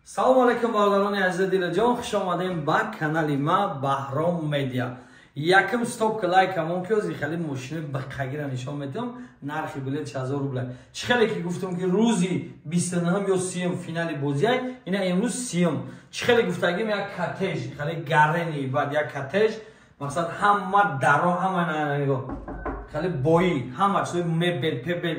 Салому алейкум бародарони азизи дилҷон, хуш омадем ба канали ма Баҳром Медиа. Якм стоп лайк ҳамон ки ози хеле мошини бақагира нишон медиҳам, нархи билет 1000 рубл. Чӣ хеле ки гуфтам ки рӯзи 29 ё 30 финали бозиай, ина имрӯз 30. Чӣ хеле гуфтагим як катеж, хеле гарени баъд як катеж, мақсад ҳама даро, ҳама нигоҳ. Хеле бои, ҳама чизои мебел, пебел,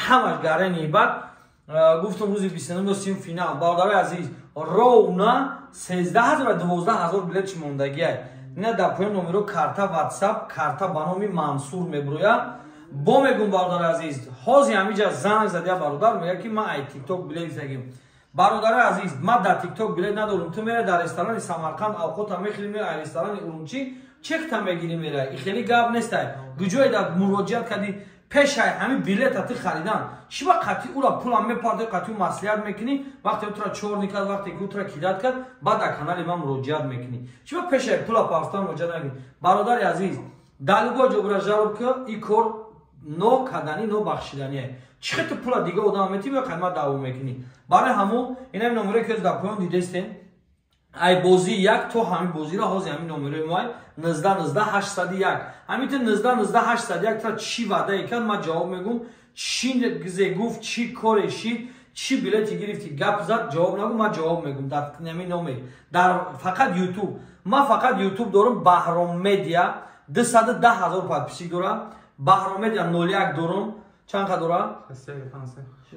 ҳамаш гарени баъд гуфтам рӯзи 29 ё 30 финал. Бародарои азиз, ровна 13000 ва 12000 билет чӣ мондагиай. Ина дар поён номеро карта WhatsApp, карта ба номи Мансур меброяд. Бо мегум бародари азиз, ҳозир ҳамиҷа занг задия бародар, мегӯяд ки ман ай TikTok билет задагим. Бародари азиз, ман дар TikTok билет надорам. Ту мерай дар ресторани Самарқанд авқота мехӯрӣ, мерай ай ресторани Урумчӣ чекта мегирӣ мерай. И хеле гап нестай. Куҷое дар муроҷиат кардӣ пешай ҳамин билета ту харидан. Чӣ ба қатъи ура пулам мепардои, қатъи маслиҳат мекунӣ, вақте утра чорни кард, вақте ки утра кидат кард, баъд дар канали ман муроҷиат мекунӣ. Чӣ ба пешай пула партофтан муроҷиат накунӣ? Бародари азиз, дар любой ҷо бира жалоб ки ин кор нокарданӣ, нобахшидание. Чӣ хел ту пула дига одам метӣ ё қадма даъво мекунӣ? Барои ҳамон инам номере ки дар поён дидестем, ай бозӣ як то ҳамин бозиро ҳозир ҳамин номерои мо 19 19 801. Ҳамин ту 19 19 801 тра чӣ ваъдае кард, ман ҷавоб мегум. Чӣ гзе гуфт, чӣ коре шид, чӣ билете гирифти, гап зад, ҷавоб нагу, ман ҷавоб мегум дар ҳамин номер. Дар фақат YouTube. Ман фақат YouTube дорам, Баҳром Медиа 210 ҳазор подписчик дорам. Баҳром Медиа 01 дорам. Чанд қа дора?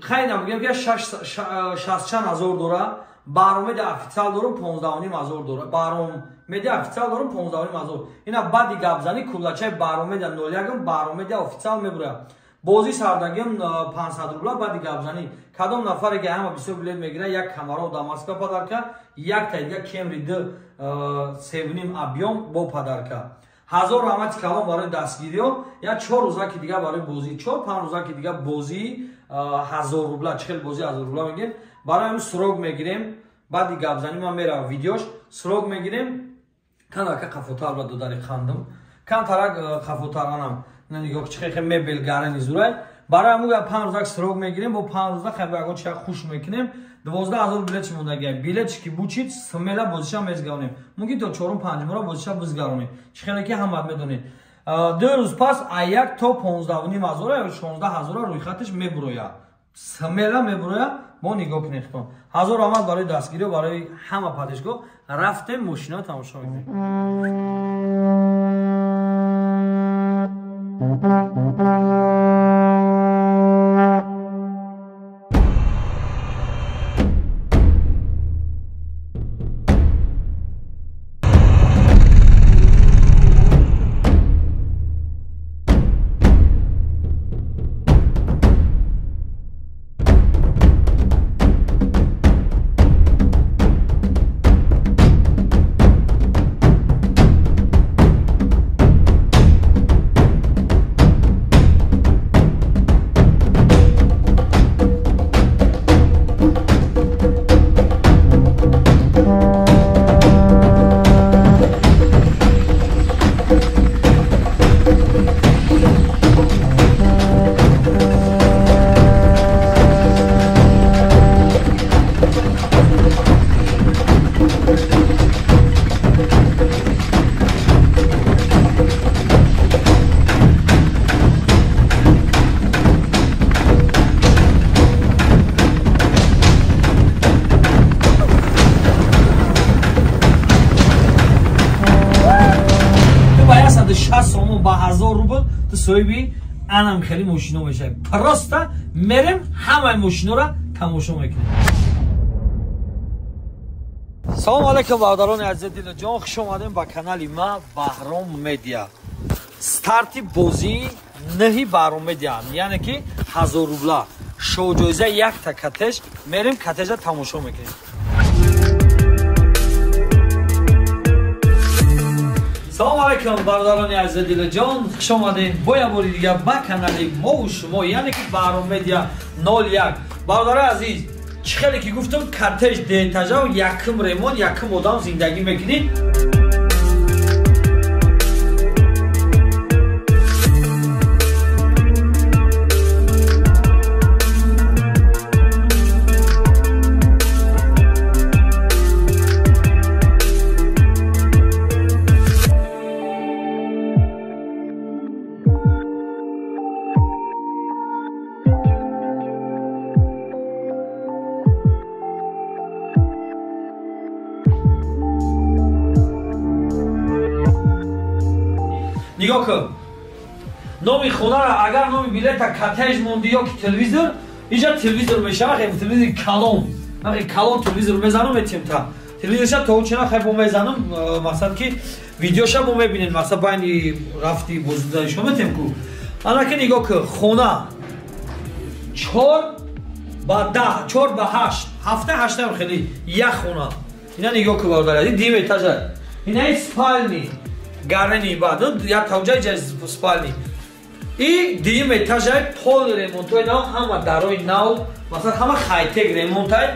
Хайна мегӯям ки 60 чанд ҳазор дора. Баҳром Медиа официал дорам 15.5 ҳазор дора. Баҳром Медиа официал дорам 15.5 ҳазор. Ина баъди гапзанӣ куллачаи Баҳром Медиа 01 Баҳром Медиа официал мебурад. Бозӣ сардагиам 500 рубла баъди гапзанӣ. Кадом нафаре ки ҳама бисёр билет мегирад, як Камаро дар Москва подарка, як та дига Кемри д 7.5 объём бо подарка. Ҳазор раҳмати калон барои дастгириё. Я 4 рӯзаки дига барои бозӣ, 4-5 рӯзаки дига бозӣ 1000 рубла, чӣ хел бозӣ 1000 рубла мегирем. Барои ҳамин срок мегирем. Баъди гапзанӣ ман меравам видеош, срок мегирем. Канака қафотар ба додари хандам. Кантарак қафотаранам. Нигоҳ чӣ хел мебел гарани зурай. Барои ҳамун 5 рӯзак срок мегирем, бо 5 рӯза хай ягон чиз хуш мекунем. 12000 билет чӣ мондагиай. Билет чӣ ки бучид, смела бозиша мезгаронем. Мумкин то 4-5 мора бозиша бизгаронем. Чӣ хеле ки ҳамат медонед. 2 рӯз пас аз 1 то 15.5 ҳазор ё 16 ҳазор рӯйхаташ мебурояд. Смела мебурояд, мо нигоҳ кунед худтон. Ҳазор раҳмат барои дастгирӣ, барои ҳама подписчикҳо. Рафтем мошинаро тамошо мекунем. Ба 1000 рубл ту соҳиби анам хеле мошино мешавӣ. Просто мерем ҳамаи мошиноро тамошо мекунем. Салому алейкум бародарони азизи дилҷон, хуш омадем ба канали ма Баҳром Медиа. Старти бозии 9 Баҳром Медиа, яъне ки 1000 рубла. Шоуҷоиза якта катеж, мерем катежа тамошо мекунем. Салом алейкум бародарони азизи дилҷон, хуш омадем бо як бори дига ба канали мо ва шумо, яъне ки Баҳром Медиа 01. Бародарони азиз, чӣ хеле ки гуфтам, катеж деэтажа якм ремонт, якм одам зиндагӣ мекунед. Нигоҳ кун. Номи хонаро агар номи билета коттедж монди ё ки телевизор, инҷа телевизор мешавад, хеле телевизори калон. Хеле калон телевизор мезанам метим та. Телевизорша то чена хай бо мезанам, мақсад ки видеоша бо мебинед, мақсад байни рафти бозида нишон метем ку. Ана ки нигоҳ кун, хона 4 ба 10, 4 ба 8, 7 8 хеле як хона. Ина нигоҳ кун бародар, дим этажа. Ина спальни, гарени баъд, як тавҷаи ҷай спальни. И дим этажай пол ремонтои нав, ҳама дарои нав, масалан ҳама хайтек ремонтай.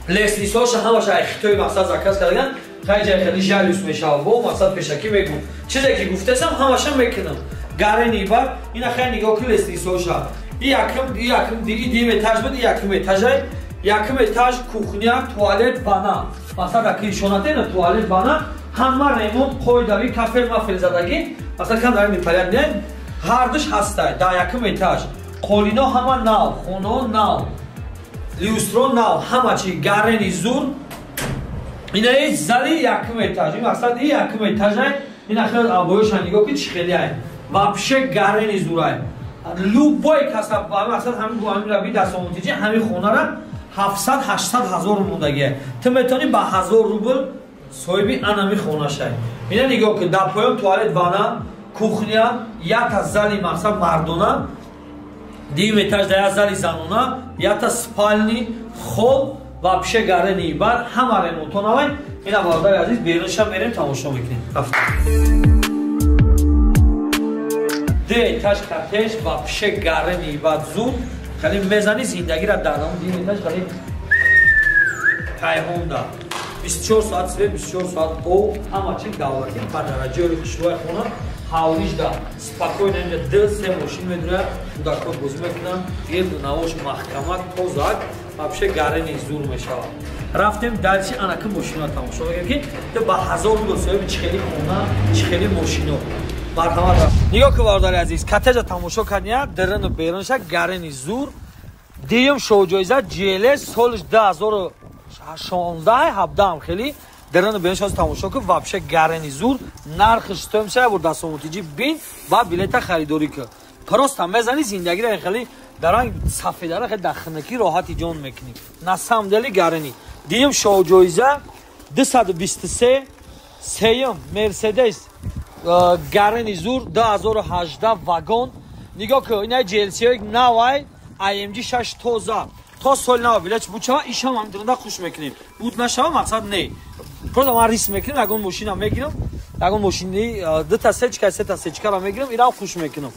Лестницаҳоша ҳамаша ай хитои мақсад заказ кардаган, хай ҷай хеле жалюс мешавад, бо мақсад пешакӣ мегӯм. Чизе ки гуфтасам ҳамаша мекунам. Гарени баъд, ина хай нигоҳ кун лестницаҳоша. И якум, и якум, и дим этаж буд, и якум этажай. Якум этаж кухня, туалет, ванна. Масалан аки ишонате на туалет, ванна, ҳама ремонт қоидави, кафел мафел задагӣ. Масалан кам дар непонятно не, ҳардуш ҳастай дар якум этаж. Қолино ҳама нав, хонаҳо нав, люстро нав, ҳама чи гарени зур. Инаи зали якум этаж. Ин мақсад и якум этажай. Ина хел обоёша нигоҳ кун чӣ хеле ай. Вообще гарени зурай. Любой каса мақсад ҳамин ҳамин раби дастомонтиҷи ҳамин хонара 700-800 ҳазор мондагия. Ту метавонӣ ба 1000 рубл соҳиби анами хона шай. Ина нигоҳ кун, дар поён туалет, ванна, кухня, якта зали мақсад мардона, дим этаж да як зали занона, якта спальни, хол, вообще гарени бар, ҳама ремонтон авай. Ина бародари азиз, берунша мерем тамошо мекунем. Ду этаж коттедж, вообще гарени бад зуд. Хеле мезани зиндагиро дар ҳамон дим этаж хеле кайҳонда. 24 соат свет, 24 соат об, ҳама чи давлатӣ ба дараҷаи хушрӯи хона, ҳавлишда спокойно инҷа 2-3 мошин медурад, кӯдакҳо бозӣ мекунанд, гирду навош маҳкама тозак, вообще гарени зур мешавад. Рафтем дальше, анаки мошиноро тамошо мекунем ки ту ба 1000 рубл соҳиби чӣ хели хона, чӣ хели мошино. Марҳамат. Нигоҳ кун бародари азиз, коттеджа тамошо кардия, даруну берунша гарени зур. Дуюм шоҳҷоиза GLS солиш 2016 17 хеле даруну берунша тамошо кун, вообще гарени зур. Нархш стоимша бо дастомутиҷи бин ва билета харидорӣ кун. Просто мезани зиндагиро хеле дар ранг сафедара хеле дар хунукӣ роҳати ҷон мекунӣ. На самом деле гарени. Дуюм шоҳҷоиза 223, сеюм Мерседес гарени зур 2018 вагон. Нигоҳ кун, ина GLC-ҳои навай AMG 6 тоза. То соли нав билет бучава, ишам ҳам дурунда хуш мекунем. Буд нашава мақсад не. Просто ман риск мекунем, ягон мошина мегирам, ягон мошини дута сечка, сета сечкаро мегирам, ирам хуш мекунам.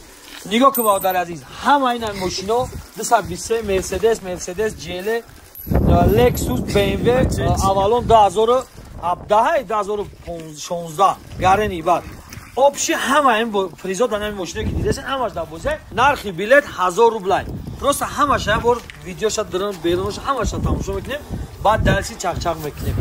Нигоҳ кун бародари азиз, ҳама ина мошино 223 Mercedes, Mercedes GL, Lexus, BMW, Avalon 2017, 2016 гарени бад. Общий ҳама ин призо дар ҳамин мошине ки дидесен, ҳамаш дар бозӣ. Нархи билет 1000 рублай. Просто ҳамаша як бор видеоша дурун берунша ҳамаша тамошо мекунем, баъд дарси чақчақ мекунем.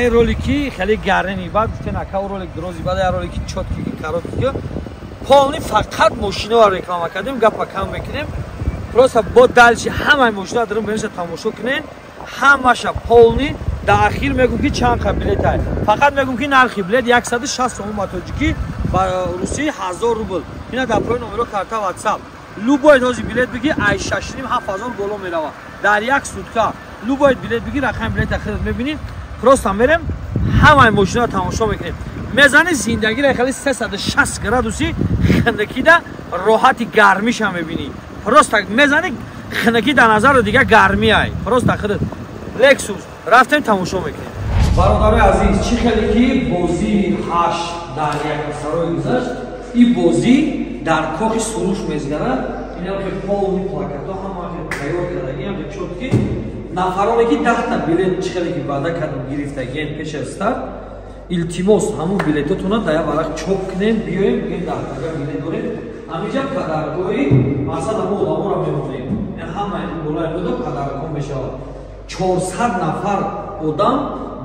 Се ролики хеле гарни баъд гуфтен ака ролик дрози баъд я ролики чёткий короткий полный фақат мошиноро реклама кардем, гапа кам мекунем. Просто бо дальше ҳамаи мошиноро дарум бинша тамошо кунен, ҳамаша полный. Дар ахир мегӯм ки чанд қа билет ай. Фақат мегӯм ки нархи билет 160 сомон ба тоҷикӣ, ба русӣ 1000 рубл. Ина дар пои номеро карта WhatsApp. Любой дози билет бигӣ ай 6,5 7 ҳазор боло мерава дар як сутка. Любой билет бигӣ, рақами билета худат мебинӣ. Просто мерем, ҳамаи мошиноро тамошо мекунем. Мезани зиндагиро хеле 360 градуси хунукида роҳати гармиша мебинӣ. Просто мезани хунукӣ дар назару дига гармӣ ай. Просто худат Lexus рафтем, тамошо мекунем. Бародарои азиз, чӣ хеле ки бозии ҳашт дар Якасарои гузашт, ин бозӣ дар Кохи Суруш мезгарад. Инам ки полный плакатҳо ҳама тайёр кардагиам чёткий. Нафароне ки 10та билет, чӣ хеле ки ваъда кардем, гирифтагиен пеш аз старт, илтимос, ҳамун билетотона дар як варақ чоп кунем, биёем, бигем 10тага билет дорем. Ҳаминҷа подаркои мақсад ҳамо одаморо мемонем, ҳама болои бода подаркҳо мешавад. 400 нафар одам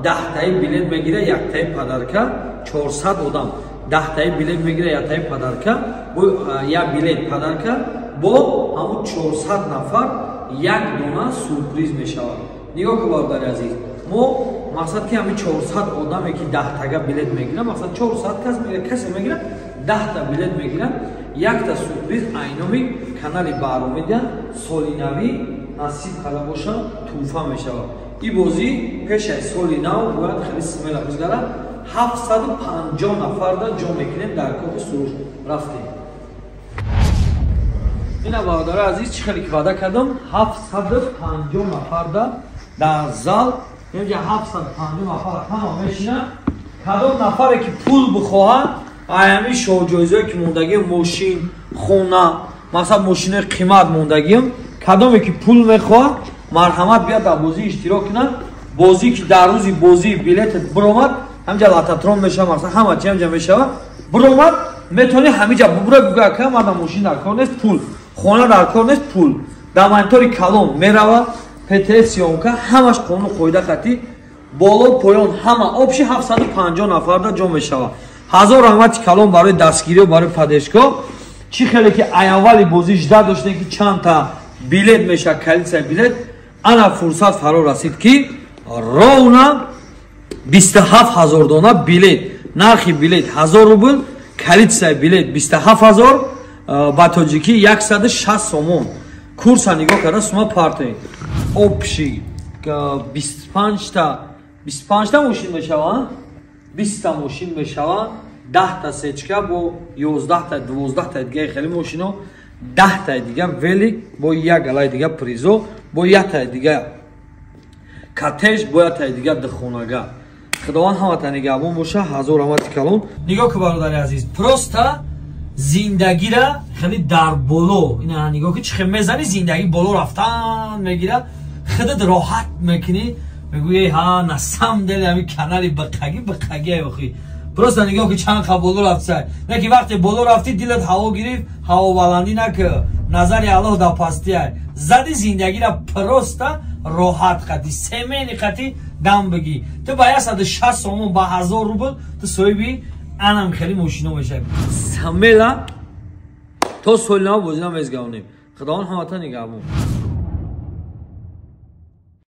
10таи билет мегира, яктаи подарка. 400 одам 10таи билет мегира, яктаи подарка, бо як билет подарка, бо ҳамун 400 нафар як дона сюрприз мешавад. Нигоҳ ку, бародари азиз, мо мақсад ки ҳамин 400 одаме ки 10тага билет мегирад, мақсад 400 кас мегирад, касе мегирад, 10та билет мегирад, якта сюрприз айноми канали Баҳром Медиа соли навӣ насиб карда боша, тӯҳфа мешавад. Ин бозӣ пеш аз соли нав бояд хеле смело бизгарад. 750 нафарда ҷо мекунем дар Кохи Суруш. Рафтем. Ина, бародари азиз, чӣ хеле ки ваъда кардам, 750 нафарда дар зал, инҷа 750 нафар ҳама мешинад. Кадом нафаре ки пул бихоҳад, аями шоҳҷоизое ки мондагиам, мошин, хона, масалан мошинои қимат мондагиам, кадоме ки пул мехоҳад, марҳамат, биёд дар бозӣ иштирок кунад. Бозӣ ки дар рӯзи бозӣ билетат биромад, ҳамҷа лототрон мешавад, масалан ҳама чи ҳамҷа мешавад. Биромад, метавонӣ ҳамиҷа бубура, буга: «Ака, ман дар мошин дар кор нест, пул, хона дар кор нест, пул». Дар монитори калон мерава ПТС, съёмка, ҳамаш қонуну қоида хатӣ, боло поён ҳама общий 750 нафарда ҷо мешавад. Ҳазор раҳмати калон барои дастгириё, барои поддержка. Чӣ хеле ки аввали бозӣ жда доштем ки чандта билет мешавад, количество билет, ана фурсат фаро расид ки ровно 27 ҳазор дона билет. Нархи билет 1000 рубл, количество билет 27 ҳазор, ба тоҷикӣ 160 сомон. Курса нигоҳ карда сума партоед. Общий 25та, 25та мошин мешава, 20та мошин мешава, 10та сечка бо 11та, 12та дигаи хеле мошино, 10таи дига велик, бо як галаи дига призо, бо яктаи дига коттедж, бо яктаи дига духонага. Худованд ҳамата нигаҳбон боша. Ҳазор раҳмати калон. Нигоҳ ку, бародари азиз, просто зиндагира хеле дар боло ина нигоҳ ки чӣ хел мезани, зиндагӣ боло рафтан мегирад, худат роҳат мекунӣ, мегӯӣ: «Ҳа, на самом деле ҳами канали биқагӣ биқагӣ охи». Просто нигоҳ ки чанд қа боло рафтса. Не ки вақте боло рафтӣ, дилат ҳаво гирифт, ҳавобаландӣ наки, назари Аллоҳ дар пастия. Зади зиндагира просто роҳат қатӣ, семени қатӣ дам бигӣ. Ту ба 160 сомон, ба 1000 рубл ту соҳиби анам хеле мошино мешавӣ. Смело то соли нав бозӣ намезгавонем. Худованд ҳамата нигаҳбон.